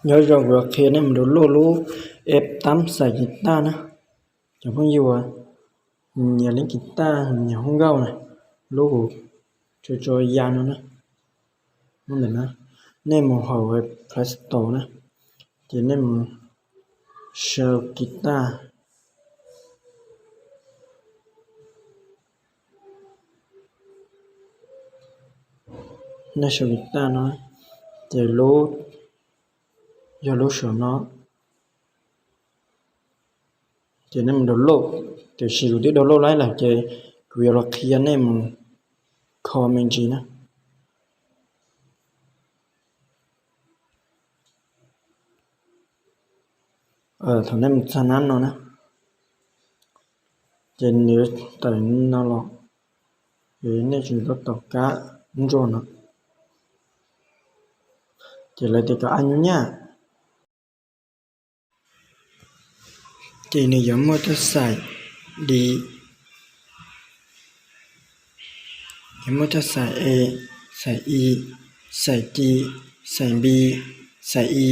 Nyob zoo, kuv yuav qhia nej mus download lub app Tab Xais Kis Taj na. Cov phooj ywg uas nyiam leej kis taj, nyiam hu nkauj na, lub kuv tso tso ya no na, lub ntawm no, nej mus hauv Play Store na, ces nej mus sau kis taj, nej sau kis taj no, ces lub, yog lub saum no, ces nej mus download, tiam sis kuv twb download laib lawm ces kuv yuav los qhia nej mus kho me ntsis na. Thaum nej mus txog nab no na, ces nws tawm no los, ces nej tsuas tab tom kab ntsuas no, ces lawv tias kom add nyuj nyaj. Ces nws yuav muaj coj xais di, yuav muaj coj xais e, xais i, xais ci, xais npi, xais i.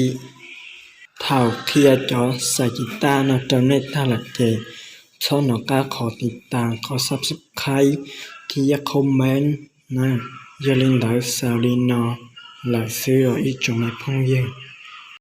Thaum qhia cov xais kis taj no rau nej tag lawm ces txhob hnov qab qhov tiv tas, qhov subscribe thiab comment na. Yog li ntawd xaus li no lawm xwb os ib tsoom me phooj ywg.